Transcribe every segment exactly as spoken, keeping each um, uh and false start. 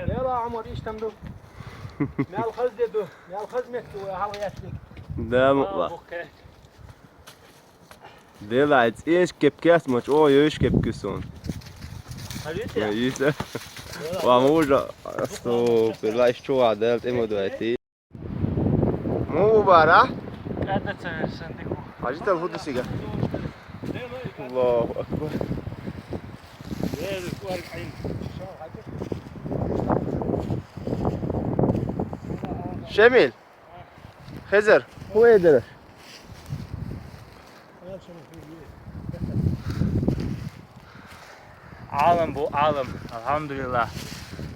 Яла, Ӏумар, иштта ду. Мел хаза де ду. Мел хаза метте вай хьалха яцлиг. Да, мукъла. Дела, цӀеш кепкес ма чӀо, йош кепкусон. Ма йиса. Ва мужа, асту, пилаш чуа дел тӀе ма дуайти. Мубара? КӀаьда ца версан дику. Хьажитал хӀу дисига. Аллаху акбар. Шемил. Хезер. ХӀу эдера. Ӏалам бу, Ӏалам, алхьамдулиллахӀ.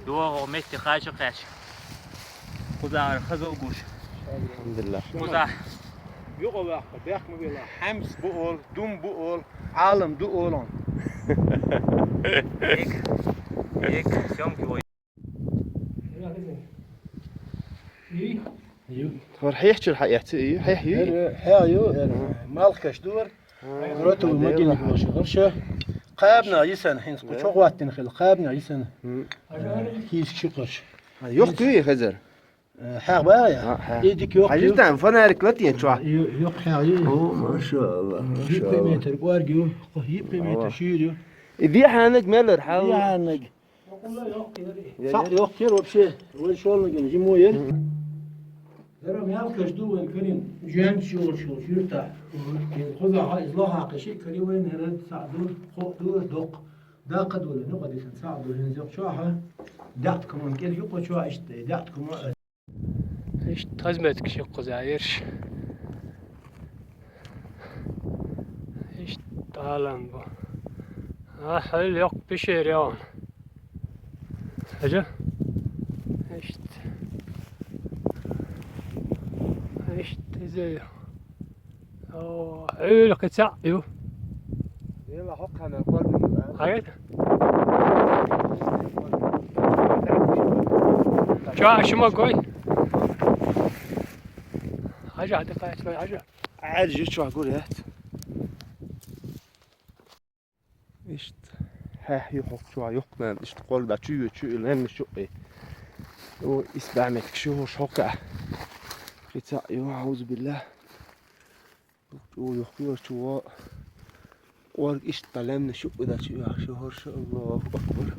ДогӀу метте кхача кхаьча. Кхузара хаза гуш. АлхьамдулиллахӀ. Кхуза. Юкъа ваккха, бехк ма вела. Хьамс бу ол, дум бу ол, Ӏалам ду олон. Ек, ек, съёмки ой. Ю. Хор хьехчир хьаэци, ю, хьех ю. Хьех ю, малхкаш дур. Роту могильник боши. Хор ша. Кабна исан хинс, кучо гваттин хил, кабна исан. Хиз шикаш. Йохту хезер. Хьех бая. Идик йох. Хажитан фонарик латин чуа. Йох хьех ю. О, машалла, машалла. Метр гваргю, метр ширю. Иди ханаг мелер хал. Ханаг. Сахь йохкер вообще, вай шолнагин, зимой ер. Дара мелкаш ду вайн карин, жан шул шул юрта. Ин хоза ха изло ха каши кари вайн херет сахь ду, хо ду, док. Да кадуле, ну кадисан сахь ду, хин зок чуа ха. Дакт куман кел юко чуа иште, дакт куман. Ишт хазмет киши куза ерш. Ишт талан бу. А, хал йок пишер яун. Хажа? Ишт. Ишт, изе. О, хал кица ю. Ела хоккана квалмин. Хагет? Чуа шума гой? Хажа, хати кайт, хажа. Ар жи чуа гур ят. Ишт. Хьех ю хок чуа юкнан, ишт квалда чу ю чу илен шу. О, исбамет кшу хока. Кица ю, аузу билла. Чу юхкур чуа. Кварг ишт талемни шукъуда чу яхши хорша. Аллаху акбар.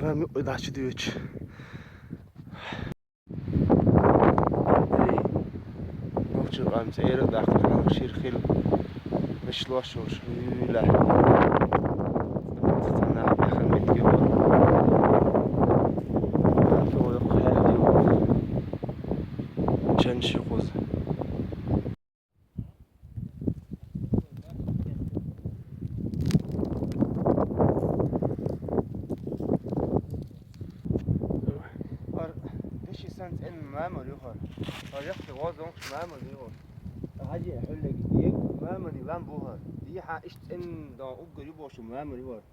Рами ойдачи дивич. Нохчи къам цӀера дахъал ширхил мишло шуш юла. Цана бахал метги ва. Хату хали. Чан ши куз. Ар деши сан цен мамор юхар. Ар яхти вазон мамор юхар. Хажи хуллеги диек мамани лам бухар. Ди ха иш цен дан уггар юбошу мамор юхар.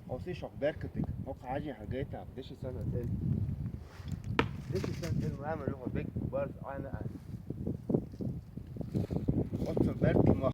Оси шок беркатик. Хок хажи ха гайта. Деши сан цен. Деши сан цен мамор юхар. Бек барс ана ан. Отса беркатик.